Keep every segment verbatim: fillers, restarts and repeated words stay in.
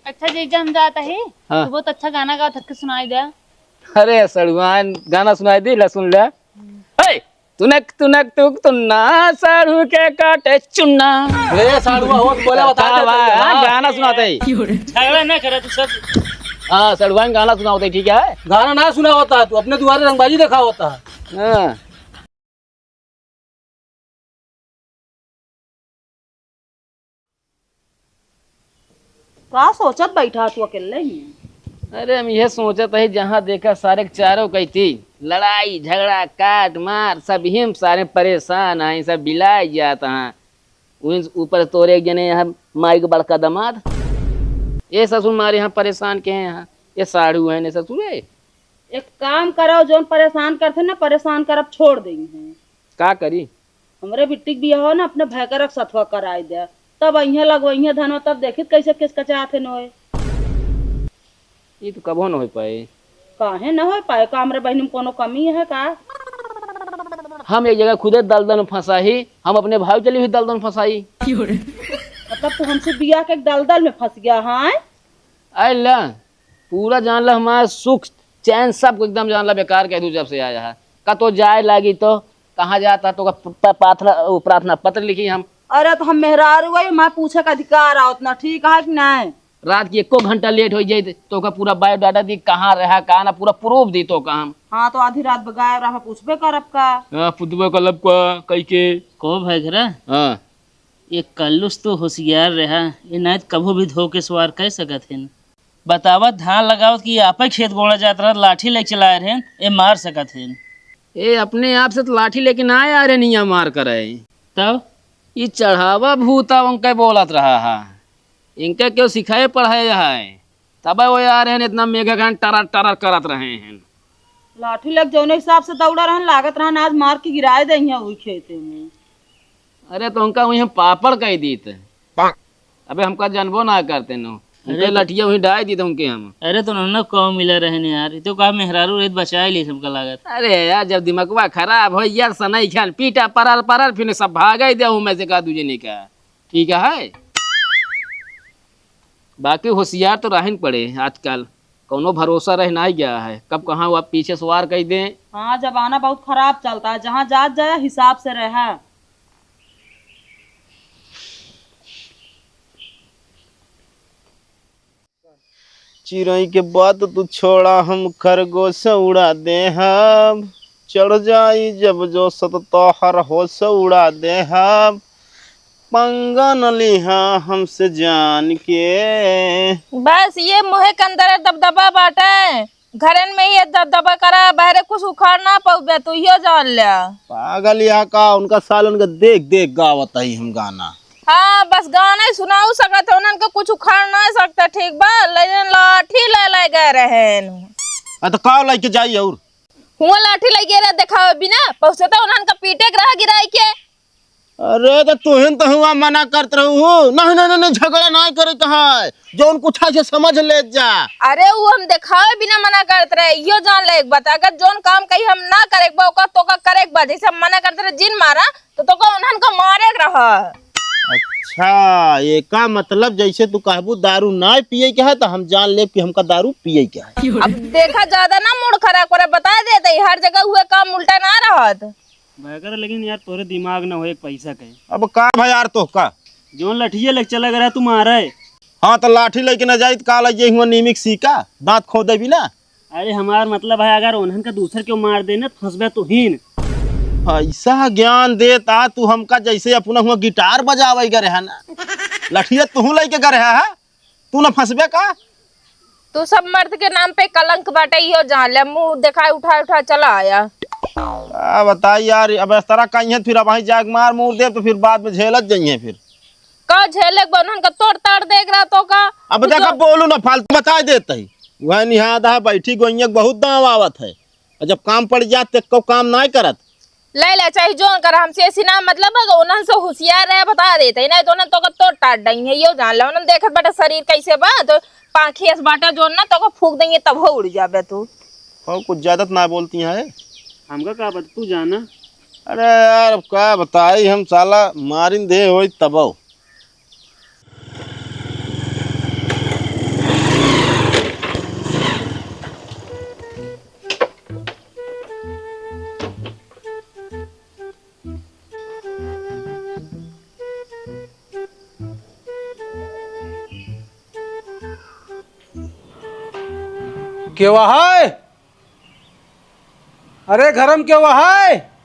अच्छा जीजा, हम जात ही। हाँ। तू बहुत अच्छा गाना गावत, थक के सुनाई दे। अरे सड़ुआन, गाना सुनाई दे, ला सुन ले। हे, तुनक तुनक तुक तुन्ना, साढ़ू के काटे चुन्ना। ए साढ़ुआ, होत बोला, बता दे बतावा, तो, हाँ। गाना सुनाते ही। झगड़ा ना करे तू सब। हाँ, सड़ुआन गाना सुनावत ही, ठीक है? गाना ना सुनावत है तू, अपने दुआरे रंगबाजी देखावत है। हाँ। का सोचत बैठा तू अकेले ही? अरे, हम यह सोचत ही, जहाँ देखा सारे के चारों कइती लड़ाई झगड़ा काट मार, सब ही हम सारे परेशान हैं, सब बिलाए जात हैं। उन ऊपर तोरे एक जने यहाँ माई के बड़का दामाद, ये ससुर मारे यहाँ परेशान के हैं, यहाँ ये साढ़ू हैं ने ससुर है। एक काम करो, जौन परेशान करते ना, परेशान करब छोड़ देई हैं। का करी? हमरे बिट्टी के बियाह ना अपने भयकर के सथवा कराई दे, तब अइहें लगवइहें धनवा, तब देखित कैसे किस कचात है नोए। ये तो कबो न हो पाए। काहे न हो पाए? का हमरे बहिनी में कोनो कमी है का? हम एक जगह खुदे दलदल में फंसा ही, हम अपने भाई चली हुई दलदल में फंसाई। मतलब तू हमसे बियाह के दलदल में फंस गया है? अल्लाह, पूरा जान ला, हमारा सुख चैन सब को एकदम जान ला बेकार कह दू जब से आया है। का तो जाए लागी तो कहाँ जाता तो का प-, प-, प्रार्थना, वो प्रार्थना पत्र लिखी हम। अरे तो हम मेहरारू है, हमारे पूछे का अधिकार आवत ना, ठीक है कि नहीं? रात की एको घंटा लेट हो जाए तो का पूरा बायोडाटा दी, कहाँ रहा कहाँ ना, पूरा प्रूफ दी तो का हम। हाँ तो आधी रात बगाए रहा, पूछबे करब का? हाँ, पूछबे करब का, कई के। को भाई घरा? हाँ। ये कल्लुस तो होशियार रहा, ये नाय त कभो भी धो के सवार कह सकत हिन। बतावत धान लगावत कि आपे खेत गोड़ा जात रहत, लाठी लेके चलाए रहन, ये मार सकत हिन। ए, अपने आप से तो लाठी लेके ना आए रहन, यहाँ मार करे। तब? ये चढ़ावा भूता उनके बोलत रहा है, इनके क्यों सिखाए पढ़ाए है? तबे वो आ रहे हैं, इतना मेघा खान टरर टरर करत रहे हैं। लाठी लेके जौने हिसाब से दौड़ा रहन, लागत रहन आज मार के गिराए दे यहाँ वही खेते में। अरे तो उनका वहीं पापड़ कह दीत। अबे हमका जानबो ना करते नो। अरे उनके तो लठिया वहीं डाल दीत उनके हम। अरे तो नन्ना कौ मिला रहन यार, ये तो कहा मेहरारू रहित बचाए ली हमका लागत। अरे यार जब दिमागवा खराब हो यार सनई खान पीटा परल परल फिर सब भागे दे हूँ मैं से कहा दूजे ने कहा। ठीक है। बाकी होशियार तो रहन पड़े आजकल, कौनो भरोसा रह ना गया है, कब कहाँ वो पीछे से वार कइ दें। हाँ, जमाना बहुत खराब चलता है, जहाँ जात जाए हिसाब से रहे। चिरई के बात तू छोड़ा, हम खरगोश उड़ा देहब। चढ़ जाई जब जोश त तोहर होश उड़ा देहब। पंगा न लिहा हमसे जान के। बस ये मुँहे के अंदर दबदबा बाटे, घरन में ये दबदबा करा, बहरे कुछ उखाड़ ना पउबे, तू इहो जान ल्या। पागल या का, उनका सालन का देख देख गावत ही हम गाना। हाँ, बस गाना ही सुनाऊ सकत है, उन्हन के कुछ उखाड़ ना सकते, ठीक बा? लेकिन लाठी ले ले गए रहेन। आ, तो का लेके जाई और? हुआ लाठी ले गए रहे, देखावे बिना, पहुँचे तो उन्हन का पीटे के रहा गिराई के। अरे, तो तुहिन तो हुआ मना करत रहू हो। नहीं, नहीं, नहीं, नहीं, झगड़ा नहीं करे कहा है। जौन कुछ है, से समझ ले जा। अरे, वो हम देखावे बिना मना करत रहे, इहो जान ले एक बात, अगर जौन काम कही हम ना करे के बा, ओकर तोका करे के बा, जैसे हम मना करत रहे, जिन मारा, तो तोका उन्हन का मारे के रहा। अच्छा, एका मतलब जैसे तू कहबू दारू ना पिए के है, तो हम जान लेब कि हमका दारू पिए के है। अब देखा, ज्यादा ना मूड खराब करे, बता देते, हर जगह हुए काम उल्टा ना रहत। भयकर, लेकिन यार, तोरे दिमाग ना हो एक पैसा के। अब का भा यार, तोहका? जौन लठिया लेके चला गया तू मारे। हाँ, तो लाठी लेके ना जाई, तो का लइके हुआ नीमिक सीका, दाँत खोद देबी ना। अरे, हमार मतलब है, अगर उन्हन का दूसर के मार दे ना, तो फंसबे तू हीन। ऐसा ज्ञान देता तू हमका, जैसे अपना हुआ गिटार बजावे गए रहे ना, लठिया तू लेके गए रहे है। तू ना फंसबे का? तू सब मर्द के नाम पे कलंक बाटे, इहो जान ले। मुंह देखाए उठा उठा चला आया। का बताई यार, अब इस तरह कहीं है, फिर अब वहीं जाके मार मूर दे तो फिर बाद में झेलत जाइए फिर। का झेले के बा? उन्हन का तोड़ ताड़ देख रहा तो का? अब तू देखा जो बोलू ना फालतू, बता देते ही। वह निहाद है बैठी गोइया के बहुत दाम आवत है। और जब काम पड़ जात, ते को काम नाय करत। ले ले, चाहे जोन कर, हमसे ऐसी ना मतलब है, उन्हन से होशियार रहे, बता देते ही, नहीं तो उन्हन तो का तोड़ टाट डई है, यो जान ले, उन्हन देखत बाटे शरीर कैसे बा, तो पाखी ऐस बाटे जोन ना, तो को फूंक देंगे, तब हो उड़ जाबे तू। हो, कुछ ज्यादा तो ना बोलती है। हमका का बता, तू जाना। अरे यार, अब का बताई हम, साला मारिन दे होई तबो। केवा है? अरे घरम केवा है?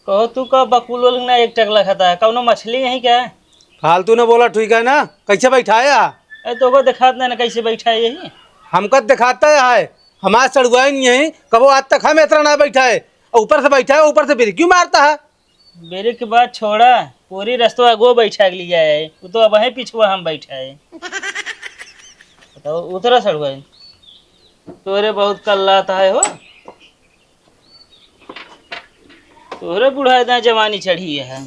कहो तू का बकुल उल ना एक टकला खाता है, कौनो मछली यहीं क्या? फालतू न बोला, ठीक है ना? कैसे बैठा है यहाँ? ए, तो को दिखात नहीं ना कैसे बैठा है यही? हमका दिखाता है, हमारे सड़ुआइन यहीं, कबो आज तक हम इतना ना बैठा है। और ऊपर से बैठा है, ऊपर से बिरकी मारता है। बेरे के बात छोड़ा, पूरी रस्तवा अगो बैठा के लिया है, वो तो अब है पिछुआ हम बैठा है। बताओ, उतरा सड़ुआ है। तोरे बहुत कल्लात है हो, तोरे बुढ़ा इतना जवानी चढ़ी है।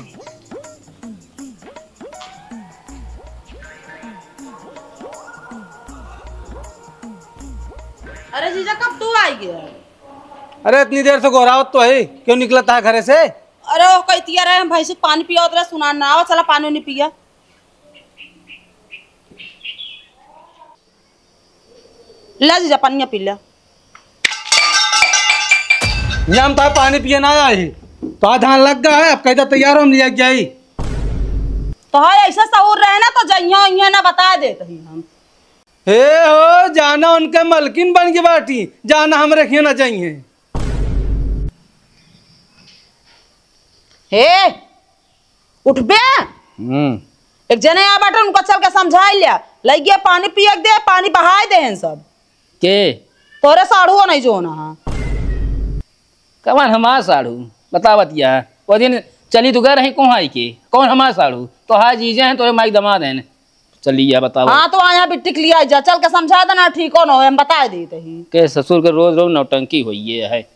अरे जीजा, कब तू आई गया? अरे इतनी देर से गोहरावत तो है, क्यों निकलत है घरे से? अरे वो कहतिया रहे, हम भैंसी के पानी पियावत रहे, सुना ना आवा, चला पानी नहीं पिया। ला जीजा, पनिया पी ला। ये हम तो पानी पिए ना आए ही, तो आज धान लग गया है, अब कैदा तैयार हो, हम लिया जाई। तो है ऐसा सहूर रहे ना, तो जइहो इहे ना बता देत ही हम। हे हो, जाना उनके मलकिन बन के बाटी, जाना हमरे खिया ना जाइए। हे, उठबे? हम्म। एक जने आ बाटे, उनको चल के समझाई लिया, लइगे पानी पिए के दे, पानी बहाए दे हैं सब। के? तोरे साढ़ू नहीं जो ना। कवन हमार साढ़ू? बतावत या। वो दिन चली तू गए रही कोहाई के। कौन हमार साढ़ू? तो हाय जीजे हैं, तोरे माई दमाद हैं। चली या बतावा। हाँ, तो आया बिट्टी के लिया जा, चल के समझा देना, ठीक हो न हो, हम बताए देत ही। के ससुर के रोज रोज नौटंकी होइए है।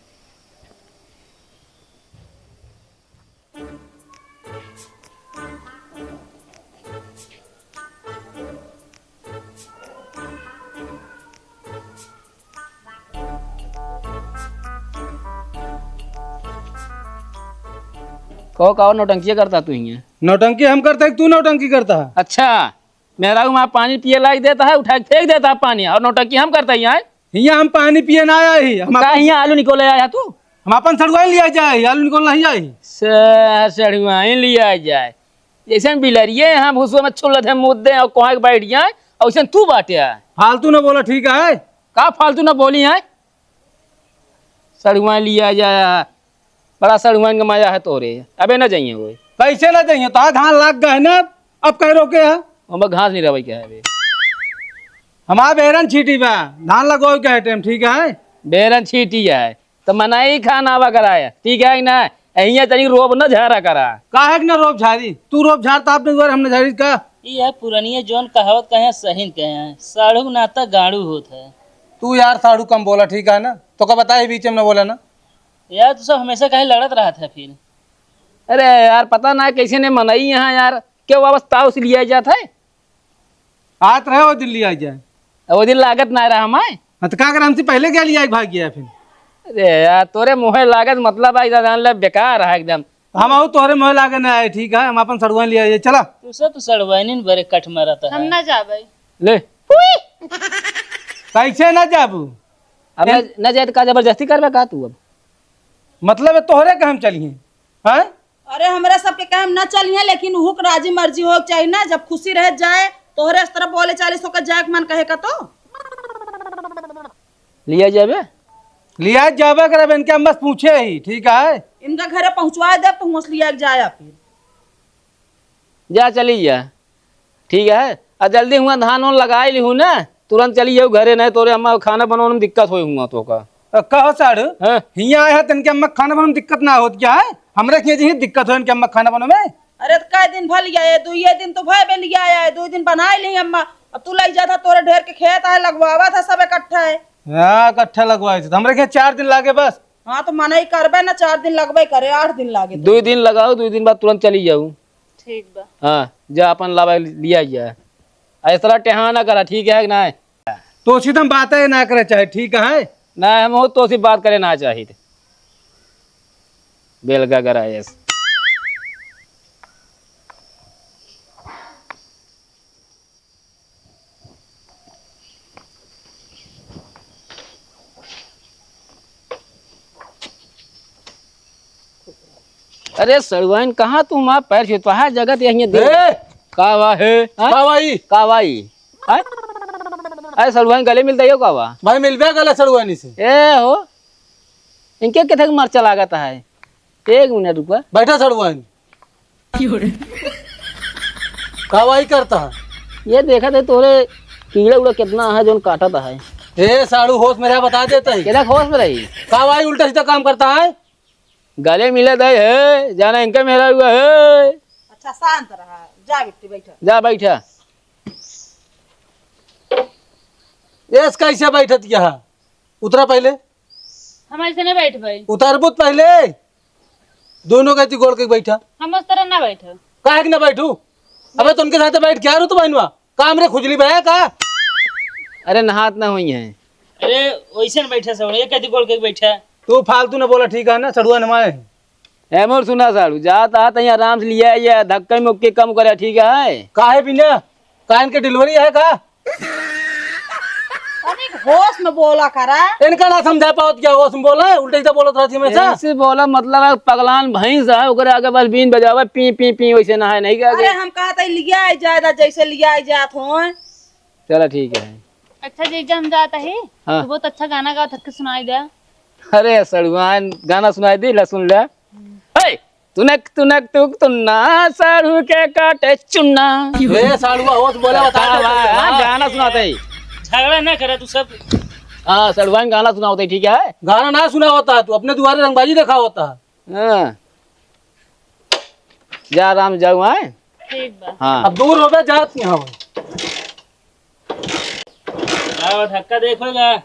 कहो, का और नौटंकिया करता तू हियां? नौटंकी हम करता है कि तू नौटंकी करता है? अच्छा, मेहरारू माँ पानी पिए लायक देता है, उठा के फेंक देता है पानी, और नौटंकी हम करता ही आए। हियाँ हम पानी पिए ना आया ही, हम का अपन हियाँ आलू निकोले आया तू? हम अपन सड़ुआइन लिया जाए, आलू निकोल नहीं आई। स-, सड़ुआइन लिया जाए, जैसे हम बिलरिए यहाँ भूसुआ में छुल्लत है मुद्दे और कोहाँ के बैठ जाए, और वैसे तू बाटे है। फालतू ना बोला, ठीक है? का फालतू ना बोली है? सड़ुआइन लिया जाए, बड़ा सड़ुआइन का मजा है तोरे। अबे ना जाइए वो। कैसे ना जाइए? तो धान लाग गए ना, अब कह रोके है? ओमे घास नहीं रहबे के है बे। हमार बेरन छीटी बा, धान लगवावे के है टाइम, ठीक है? बेरन छीटी है, तो मनई खाना आवा कराया, ठीक है कि ना? अहियाँ तनी रोब न झारा करा। काहे के ना रोब झारी? तू रोब झारता अपने घर, हम ना झारी का? ई है पुरनिया जौन कहावत कहे सही कहे हैं, साढ़ू नाता गाड़ू होत है। तू यार साढ़ू कम बोला, ठीक है ना? तो का बताए बीच में ना बोला ना। यार, तू सब हमेशा काहे लड़त रहत है फिर? अरे यार, पता ना कैसे ने मनई यहाँ यार, क्यों वापस ताऊ से लिया जात है? आत रहे वो दिन लिया जाए। वो दिन लागत ना रहा हमारे। हाँ, तो का कर, हमसे पहले क्या लिया भाग गया फिर? अरे यार, तोरे मुँहे लागत मतलब आई, जान ले बेकार है एकदम। हम आऊ तोहरे मुँहे लागे ना आए, ठीक है, हम अपन सड़ुआइन लिया जाए, चला। तू सब तो सड़ुआइन बरे कट मारत है। हम ना जाबे। ले। कैसे ना जाबू? अब ना, ना जाए तो का जबरदस्ती करबे का तू अब? मतलब है तोहरे के हम चलिए, हैं? अरे, हमरा सबके कहे हम ना चलिए, लेकिन उहू के राजी मर्जी होए के चाही ना। जब खुशी रह जाए, तोहरे इस तरह बोले चालीस होकर जाए के मन कहे का तो। लिया जाबे? लिया जाबे करब, इनके हम बस पूछे ही, ठीक है? इनका घरे पहुँचवा देब, तो हुआं से लिया के जाए फिर। जा, चली जा। ठीक है, आ जल्दी हुआं धान वान लगाई ली हूँ ना, तुरंत चली जाऊ घरे, नहीं तोरे अम्मा खाना बनाने में दिक्कत होई हुआं तो का। अ, कहो साढ़ू, हाँ? हियाँ आए हैं, तनके अम्मा खाना बनाने में दिक्कत ना होत क्या है? हमरे के यहीं दिक्कत हो इनके अम्मा खाना बनाने में। अरे, तो कई दिन भर लिया है, दुइये दिन तो भय बे लिया है, दुइ दिन बनाई ली अम्मा। अब तू लई जाता, तोरे ढेर के खेत है, लगवावा था सब इकट्ठा है। हाँ, इकट्ठा लगवाए थे, तो हमरे के चार दिन लागे बस। हाँ, तो मनई करबे ना, चार दिन लगबे करे, आठ दिन लागे तो। दुइ दिन लगाओ, दुइ दिन बाद तुरंत चली जाऊ। ठीक बा। हाँ, जा अपन लावा लिया जा। आ, इस तरह टेहा ना करा, ठीक है कि ना? तो सीधा बातें ना करे चाहे, ठीक है? ना, हम हो तो सी बात करे ना चाहित। बेलगा गरायस। अरे सड़ुआइन, कहाँ तू माँ पैर छुत, वहाँ जगत यहीं दे। ए! का वा है? हाँ? का वाई? का वाई? हाँ? अरे सड़ुआइन गले मिलता ही हो का वा? भाई मिलबे गले सड़ुआइनी से। ए हो, इनके किथे के मरचा लागत है? एक मिनट रुका। बैठा सड़ुआइन। का वाई करता है? ये देखा थे तोरे कीड़ा उड़ा कितना है जोन काटत है। ए साड़ू होश में रहा बता देता ही। केना होश में रही? का वाई उल्टा सीधा काम करता है? गले मिले दे है, जाना इनका मेरा हुआ है। अच्छा शांत रहा, जा बिट्टी बैठा। जा बैठा। एस कैसे बैठत यहाँ? उतरा पहले। हम ऐसे नहीं बैठ भाई। उतरबू त पहले। दोनों कहती गोड़ के बैठा। हम उस तरह ना बैठे। काहे के ना बैठू? अबे तो उनके साथ बैठ के आ रू तो बहनवा। काम रे खुजली बे का? अरे नहात ना हुई है। अरे वैसे न बैठे सड़ुआ, ये कहती गोड़ के बैठे। तू फालतू न बोला, ठीक है ना? सड़ुआ नमाए। ए मोर सुना साड़ू, जात आत यहाँ आराम से लिया, ये धक्के मुक्के कम करे, ठीक है? काहे बिना? कान के डिलीवरी है का? तनिक होश में बोला करा। इनका ना समझा पावत क्या होश में बोला है? उल्टे सीधा बोलत रहती हमेशा। ऐसे बोला मतलब है पगलान भैंस है, ओकरे आगे बस बीन बजावे, पी, पी, पी, वैसे ना है, नहीं क्या? अरे हम कहत है लिया ही जाए, जैसे लिया ही जात हो। चला ठीक है। अच्छा जीजा, हम जात ही। हाँ। तू बहुत अच्छा गाना गावत हके, सुनाई दे। अरे सड़ुआन, गाना सुनाई दे, ला सुन ले। हम्म। ए, तुनक तुनक तुक तुन्ना, साढ़ू के काटे चुन्ना। ए, साढ़ुआ होश बोला, बता दे। हाँ, हाँ। गाना सुनाते ही। झगड़ा ना करे तू सब। हाँ, सड़ुआन गाना सुनावत ही, ठीक है? गाना ना सुनावत है तू, अपने दुआरे रंगबाजी देखावत है। हाँ। जा आराम जाऊ, हाँ? ठीक बा। हाँ। अब दूर होबे जात नहीं हवे। का बा, धक्का देखोगा?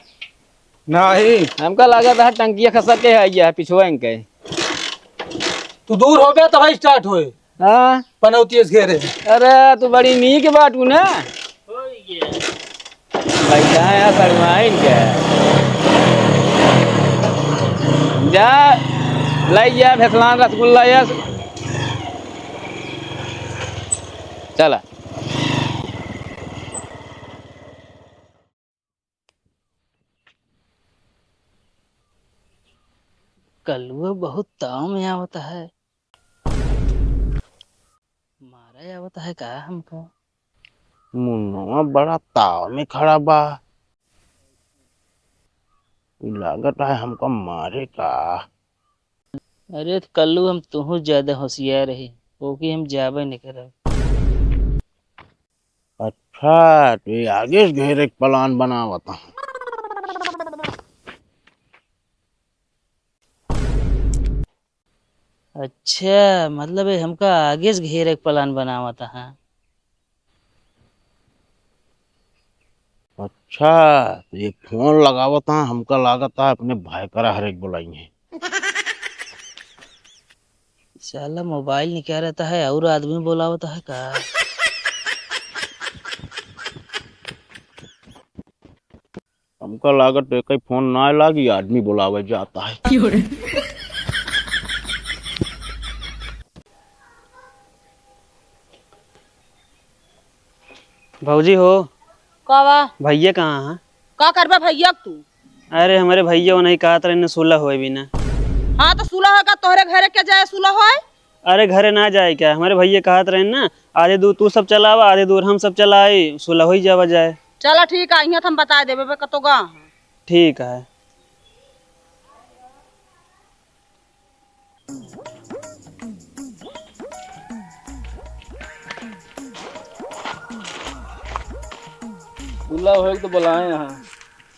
नहीं। हमका लागत है टंकिया खसक के है, ये पिछुआ इनके। तू दूर होबे तो भाई start होए। हाँ। पनौती से घेरे। अरे, तू बड़ी नीक बाटू ना। बैठा है यहाँ सड़ुआइन के। जा, लाई जा भेसलान रसगुल्ला या। चला। कलुआ बहुत ताव में आवत है। मारे आवत है का हमका? मुन्नवा बड़ा ताव में खड़ा बा। उ लागत है हमका मारे का। अरे त कल्लू, हम तुहू ज्यादा होशियार रही, ओके हम जाबे नहीं करब। अच्छा, तो ये आगे से घेरे के plan बनावत है। अच्छा, मतलब ये हमका आगे से घेरे के plan बनावत है। अच्छा, तो ये फोन लगावत है, हमका लागत है अपने भाई करा हरेक बोलाई है। साला मोबाइल निकालता है और आदमी बोलावता है का? हमका लागत है कहीं फोन ना लागी, आदमी बोलावे जाता है। भौजी हो। का बा? भैया कहाँ हैं? का करबा भैया के तू? अरे हमरे भैया उन्हीं कहत रहे न सुलह होए बिना। हाँ तो सुलह होए का तोहरे घरे के जाए सुलह होए? अरे घरे ना जाए क्या, हमरे भैया कहत रहे ना, आधे दूर तू सब चलावा, आधे दूर हम सब चलाई, सुलह होई जावा जाए। चला ठीक है, यहाँ हम बता देबे बे कतो गा। ठीक है। सुलह होए तो बुलाए यहाँ,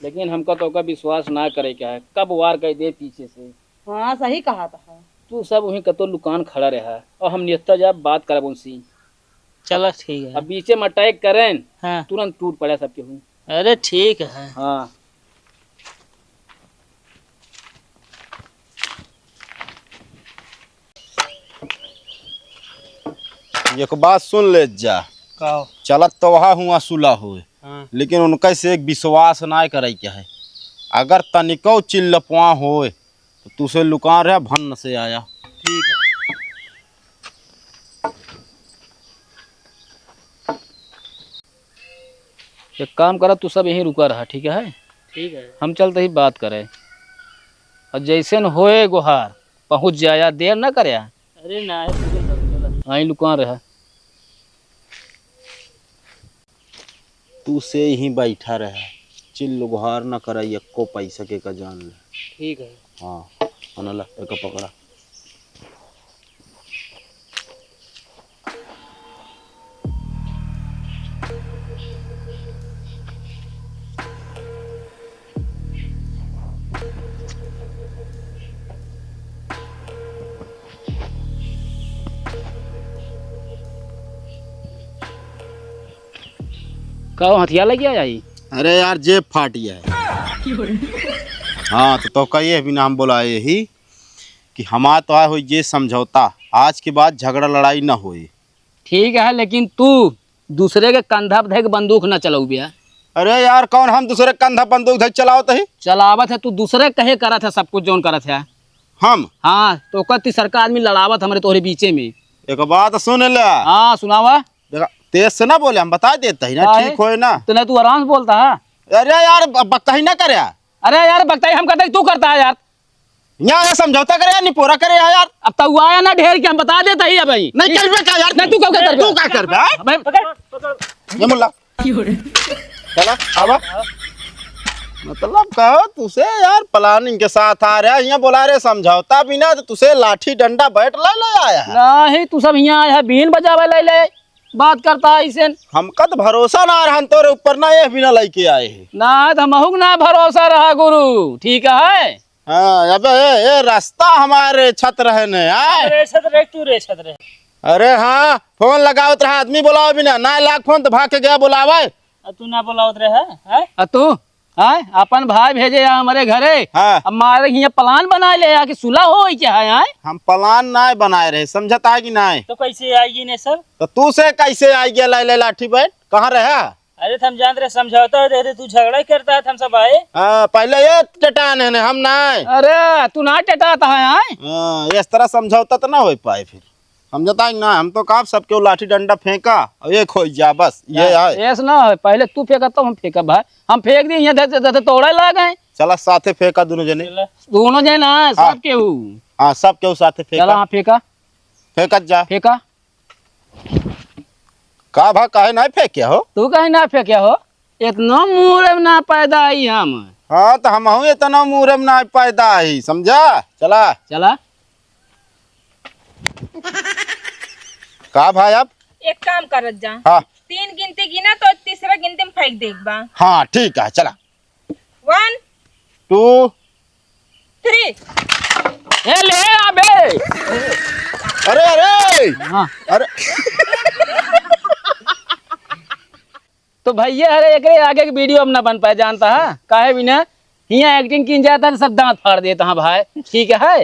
लेकिन हमका तो का विश्वास ना करे का है, कब वार कर दे पीछे से। हाँ, सही कहा था। तू सब वहीं कतो लुकान खड़ा रहा और हम नियत्ता जा बात करब उनसे। चला ठीक है। अब बीचे में attack करें, हाँ। तुरंत टूट पड़े सब केहू। अरे ठीक है। हाँ। एक बात सुन ले जा। का? चलत तो वहा हुआ सुलह होए, हाँ। लेकिन उनका से एक विश्वास ना करे के है। अगर तनिको चिल्लपवा होए, तो तू से लुका रहा, भन्न से आया। ठीक है। एक काम करा, तू सब यहीं रुका रहा, ठीक है? ठीक है। हम चलते ही बात करे। और जैसे न होए गोहार, पहुँच जाया, देर न करे। अरे ना, है, तू चल, चल। आई लुका रहा। तू से ही बैठा रहे, चिल्ल गुहार न करे, एको पैसा के का जान ले। ठीक है। हाँ, अनला, एक पकड़ा। का हो, हथियार लगे आया ही? अरे यार, जेब फाट गया है। हाँ, तो, तो कहिए बिना हम बोलाए ही कि हमार तो आए होई जे समझौता, आज के बाद झगड़ा लड़ाई ना होई। ठीक है, लेकिन तू दूसरे के कंधा पे धइ के बंदूक ना चलउबे। अरे यार, कौन हम दूसरे के कंधा बंदूक धइ के चलावत ही? चलावत है, तू दूसरे कहे करत है सब कुछ जौन करत है। हम? हाँ, तो ओकर तीसरका आदमी लड़ावत हमरे तोहरे बीचे में। एक बात सुन ले। हाँ, सुनावा। देखा, तेज से ना बोले, हम बता देते ही ना, काहे? ठीक होए ना। तो ना तू आराम से बोलता है। अरे यार, ब-, बकही ना करे। अरे यार, बकताई हम करता ही, तू करता है यार। यहाँ ये समझौता करे यार, निपोरा करे यार। अब तो आया ना ढेर के, हम बता देता ही अब भाई। नहीं करबे का यार? नहीं, तू का करबे? तू का करबे, हाँ? अबे, ये मुल्ला। चला, आवा। मतलब कहो, तुसे यार planning के साथ आ रहा है, यहाँ बोला रहे समझौता बिना, तो तुसे लाठी डंडा bat ले ले आया है। नहीं, तू सब यहाँ आया है, बीन बजावे ले ले, बात करता है इसे। हमका तो भरोसा ना रहन तोरे ऊपर, ना ये बिना लेके आए हैं। ना, तो हमहू के ना भरोसा रहा गुरु, ठीक है? हाँ, अबे, ए, ए, रास्ता हमारे छत रहे ने, आय। रे छत रहे, तू रे छत रहे। अरे हाँ, फोन लगावत रहा, आदमी बोलाओ बिना, ना लाग फोन तो भाग के गया बोलावे। आ तू ना बोलावत रहे, हैं? आ तू, हैं? अपन भाई भेजे या हमरे घरे। हाँ। अब मारे हियाँ plan बना ले या कि सुलह होई क्या है, हैं? हम plan ना बनाए रहे, समझत है कि नहीं? तो कैसे आएगी ने सब? तो तू से कैसे आई गया लाई लाई लाठी bat? कहाँ रहा? अरे, तो हम जानत रहे समझौता होत रहे, तू झगड़ा ही करता है, हम सब आए। हाँ, पहले ये टटान है ने, हम ना आए। अरे, तू ना टटाता है, आए? हाँ, इस तरह समझौता तो ना हो पाए फिर। समझता है ना, हम तो कहा सबके वो लाठी डंडा फेंका और एक हो जा, बस, ये ना, है। ऐस ना हो, पहले तू फेंका तब हम फेंका भाई। हम फेंक दिए, यहाँ धर, धर, धर, तोड़े लाग गए। चला साथे फेंका दोनों जने। चला। दोनों जने ना, हाँ। सब केहू। हाँ, सब केहू साथे फेंका। चला, हाँ, फेंका। फेंकत जा। फेंका। का भा, काहे ना फेंके हो? तू काहे ना फेंके हो? इतना मूरब ना पैदा आई हम। हाँ, तो हमहू इतना मूरब ना पैदा आई, समझा? चला। चला। का भाई अब? एक काम करत जा। हाँ। तीन गिनती गिना तो तीसरा गिनती में फेंक देब बा। हाँ, ठीक है, चला। One, two, three। ए, ले आ बे। अरे, अरे। हाँ। अरे। तो भैया, अरे, एकरे आगे के video अब ना बन पाए, जानता है? काहे बिना? हियाँ acting कीन जाता है, सब दाँत फाड़ देता है भाई। ठीक है?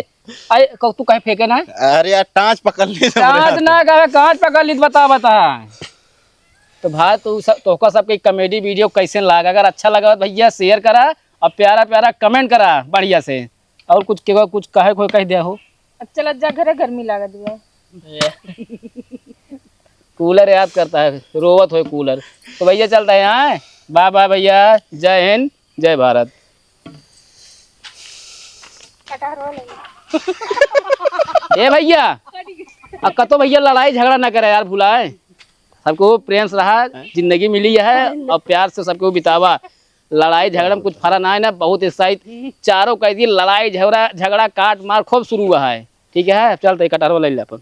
अरे, क-, तू काहे फेंके ना? अरे यार, टाँच पकड़ ली तो टाँच ना, काहे काँच पकड़ ली तो बता, बता। तो भाई, तू सब, तोहका सबके comedy video कैसे लागा? अगर अच्छा लगा तो भैया share करा और प्यारा प्यारा comment करा बढ़िया से। और कुछ के, कुछ कहे, कोई कह दिया हो? अब चलत जा घरे, गर्मी लागत बा। Cooler याद करता है, रोवत होए cooler। तो भैया चलता है यहाँ, bye bye भैया, जय हिंद, जय भारत। ए भैया, अब कतो भैया लड़ाई झगड़ा ना करे यार, भुलाए। सबको प्रेम से रहा, हैं? जिंदगी मिली है और प्यार से सबको बितावा। लड़ाई झगड़ा में कुछ फर्क ना है ना, बहुत उत्साहित। चारों कह दिए लड़ाई झगड़ा, झगड़ा काट मार खूब शुरू हुआ है। ठीक है, चलते कटहरवा ले ले अपन।